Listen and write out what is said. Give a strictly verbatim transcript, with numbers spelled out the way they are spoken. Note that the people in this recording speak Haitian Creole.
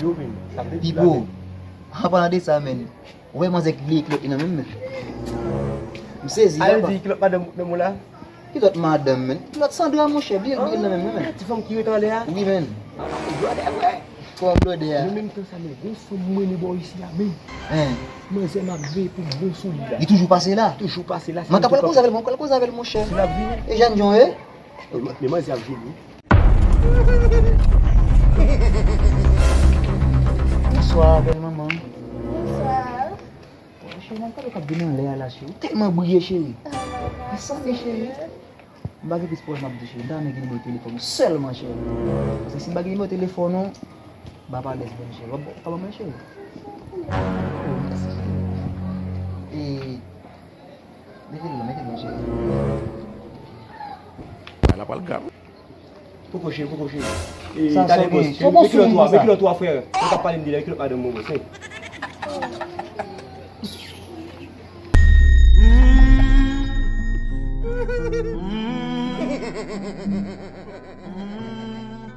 Yo, men, sa vle di la, Pipo, men. An palan de sa, men, ou wè manzè ki bliye kilòt li nan men m, men. M sezi, papa. Al di kilòt madanm, madanm ou la? Kilòt madanm, men. Kilòt Sandra, monchè, bliye l, bliye l nan men m, men. Ah, ti fanm ki ret anlè a? Wi, men. Blòdè vre. Kòman blòdè a? Nan menm tan sa, men, gon fanm mwen li bò isi a, men. Hein. Manzè m ap veye pou m bon sou li la. Li toujou pase la? Toujou pase la. Mwen ka pral koze avè l, mwen pral koze avè l, monchè. Si l ap vini. E Jeanne John, e? Men, men manzè ap vini. Bonswa, bèl manman. Bonswa. Cheri, m ap gade w k ap vin anlè a la, cheri. Ou tèlman briye, cheri. Ah, mèsi, cheri. M pa gen plis pawòl m ap di, cheri. M ta renmen gen nimewo telefòn ou sèlman, cheri. Paske si m pa gen nimewo telefòn ou, m ap alèz menm, cheri. W ap, w ap ban mwen, cheri? Oh, mèsi, cheri. E, mete l la, mete l la, cheri. Bagay la pral grav. Poko cheri, poko cheri. E, sa talè, bòs. Sa bon sou ou, sa. Men kilòt ou a, frè. Mwen t ap pale m de la, kilòt madanm mwen, bòs, wi.